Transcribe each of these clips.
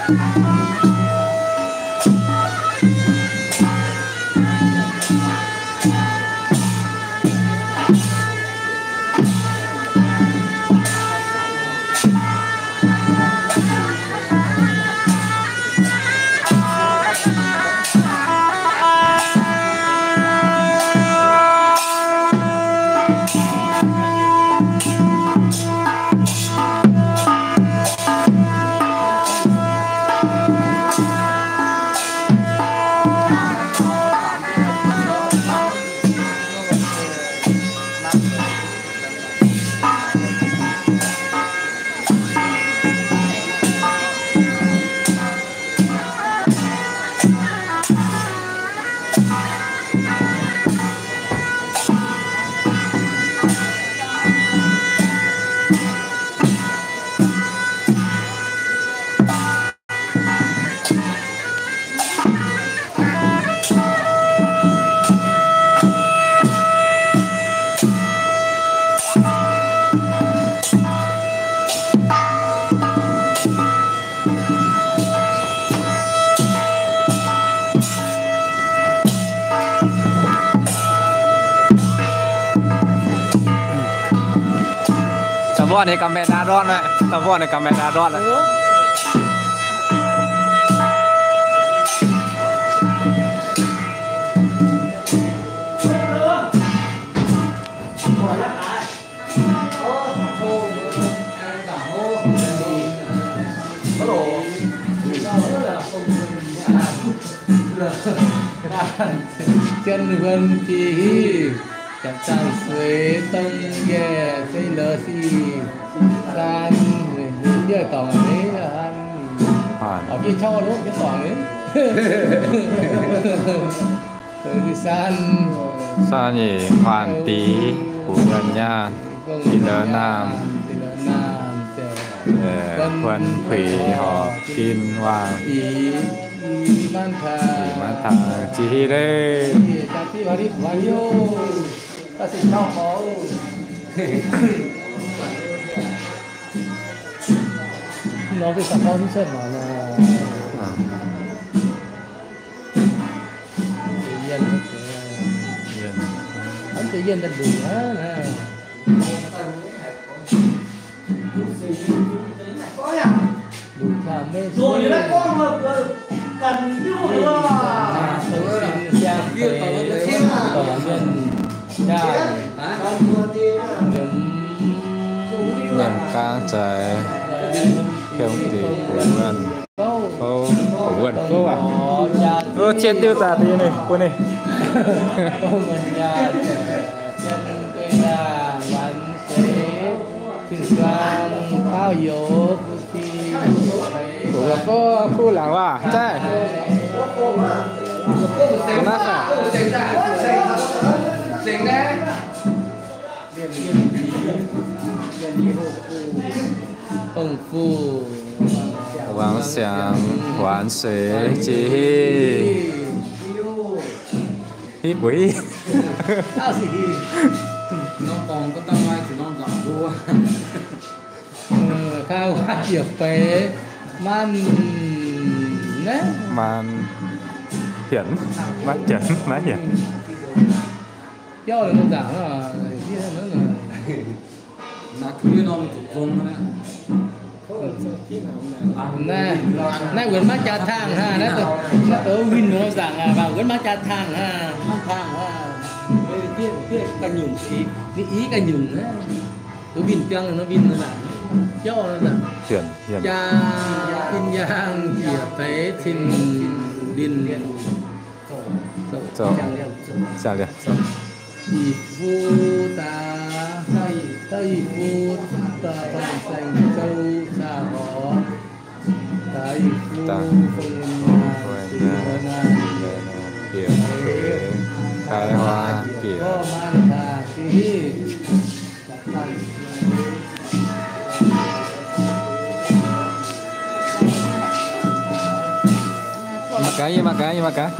Taux mbuo ninh ga'maeqc ndaa ndortv, taux mbuo ninh ga'maeqc ndaa ndortv. Jienv huon jiex hiv, jangc zaangh sueix dong yie fei lorz sic saan, yie dorngc eix han. Yie qauv lov yie dorngc eix. Saan nyeic huaanh dix, bungx wuonh nyaanh, dinh lorz naamh, huon puix horc gin waangc, ih maanc taangx jiex hiv leiz. Nyanc gaang zaaix, hiuv deix bungx wuonh. Bungx wuonh gouv aqv. Ov, cien diuv daaih deix ninh bun ninh. Bungx wuonh gouv kuv laangc waac zaaiv. Naaiv aqv. Wangc siangx huaanx seix jiex hiv. Hiv buiz. Kaa waac jiex feix, maan, maan hienx, maan hienx, maan hienx. Biauv nzaangc. Naaiv wuonx maiv jaa tangh hnangv, naaiv douz winh nzaangc aqv, wuonx maiv jaa tangh hnangv, maiv tangh hnangv. Ninh i ga'nyungc, douz winh biangh nor winh nzaangc, biauv nzaangc. Jaa in yaangh jiex feix cin ndin. Zoux. Ziangh liuz. Ih fu daaih, daaih ih fu daaih dongh saeng-zoux zaah horc. Daaih ih fu fong nyaanh, fong nyaanh, bieqc feix, kai huaa bieqc. Mangc gaax, yie mangc gaax, yie mangc gaax.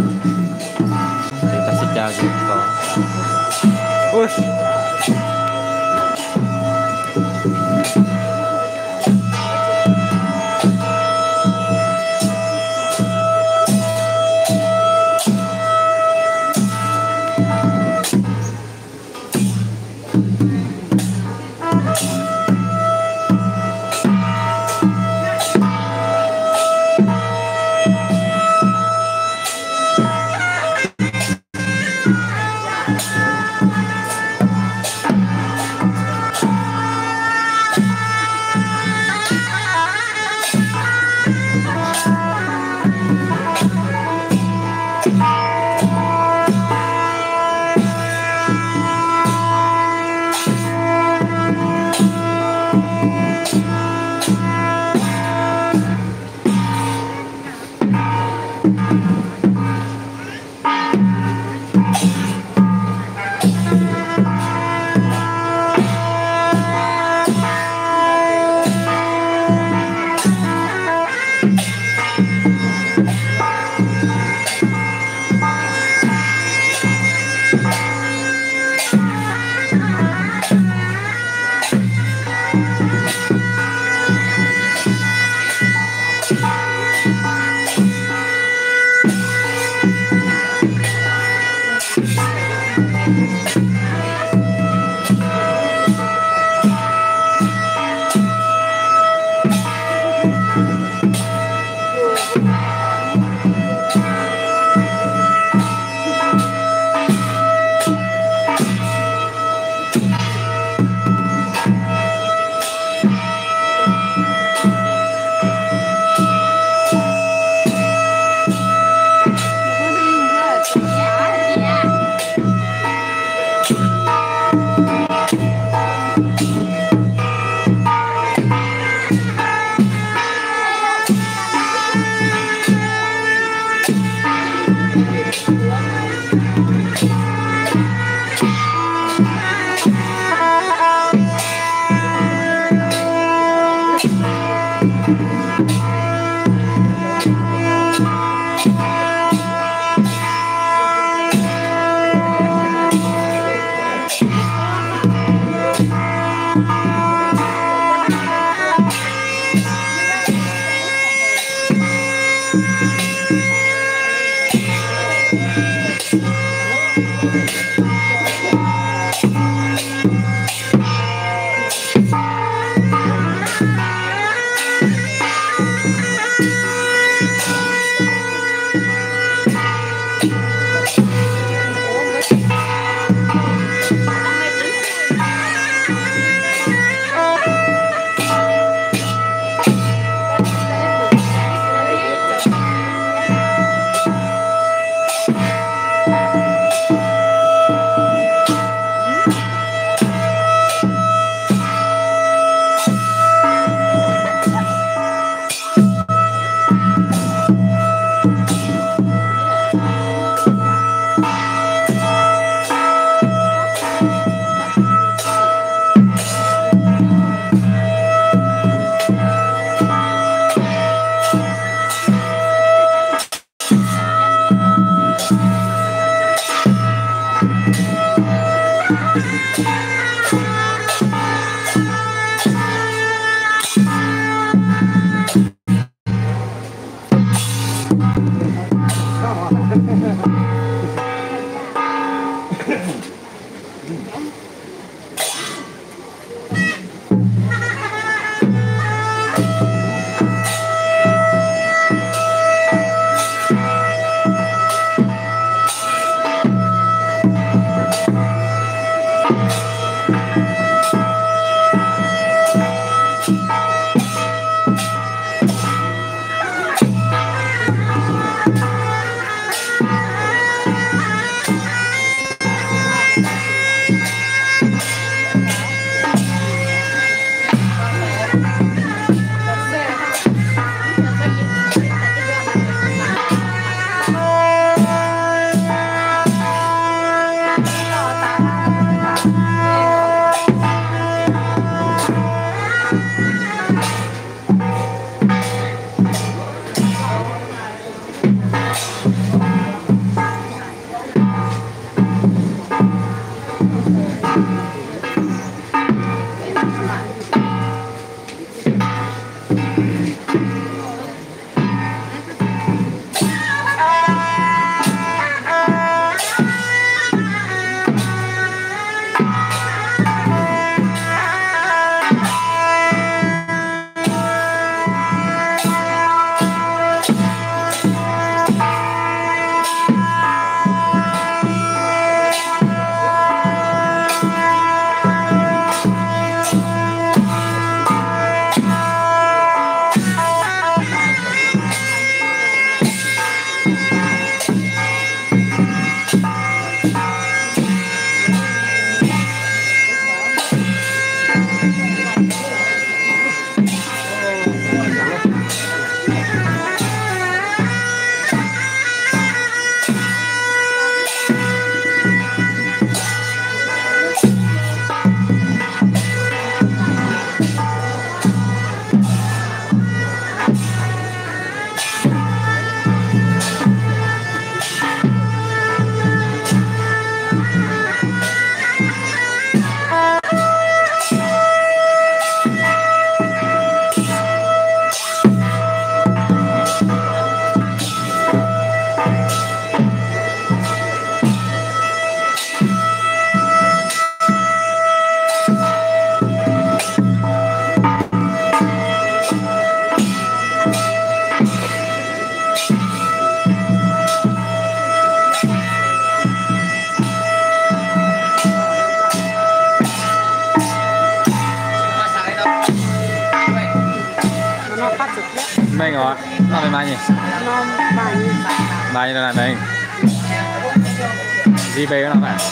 Mengh oc, nor maaih nyei. Maaih nyei nor naaic mengh. Nziex mbeix nor naaic.